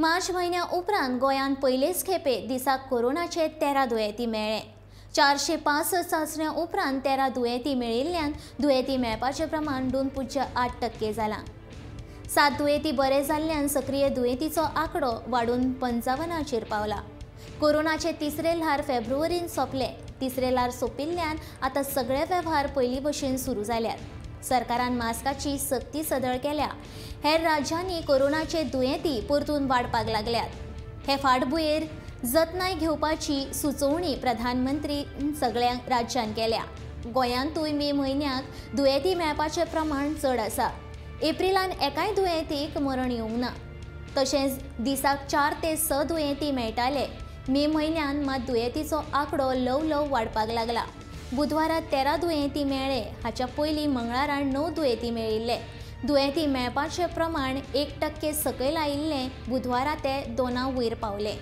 मार्च म्हयन्या उपरांत गोंयांत पयलेच खेपे दिसाक कोरोनाचे 13 दुयेंती मेळ्ळे। 465 चांचण्या उपरांत 13 दुयेंती मेळिल्ल्यान दुयेंती मेळपाचें प्रमाण 2.8% जालां। 7 दुयेंती बरे जाल्ल्यान सक्रीय दुयेंतीचो आंकडो वाडून 55चेर पावला। कोरोनाचे तिसरे ल्हार फेब्रुवारीन सोंपले। तिसरे ल्हार सोंपिल्ल्यान आतां सगळे वेव्हार पयलीं भशेन सुरू जाल्यात। सरकारान मास्काची सक्ती सदळ केल्या। हेर राज्यांनी कोरोनाचे दुयेंती परतून वाडपाक लागल्यात। हे फाटभुंयेर जतनाय घेवपाची सुचोवणी प्रधानमंत्री सगळ्या राज्यांक केल्या। गोंयांतूय मे म्हयन्याक दुयेंती मेळपाचें प्रमाण चड आसा। एप्रिलान एकाय दुयेंतीक मरण येवंक ना। तशेंच दिसाक 4 ते 6 दुयेंती मेळटाले। मे म्हयन्यान मात दुयेंतीचो आंकडो ल्हव ल्हव वाडपाक लागला। बुधवारा 13 दुयेंती मेळ्ळे। हाच्या पयलीं मंगळारा 9 दुयेंती मेळिल्ले। दुयेंती मेळपाचें प्रमाण 1% सकयल आयिल्लें। बुधवारा ते 2 वयर पावले।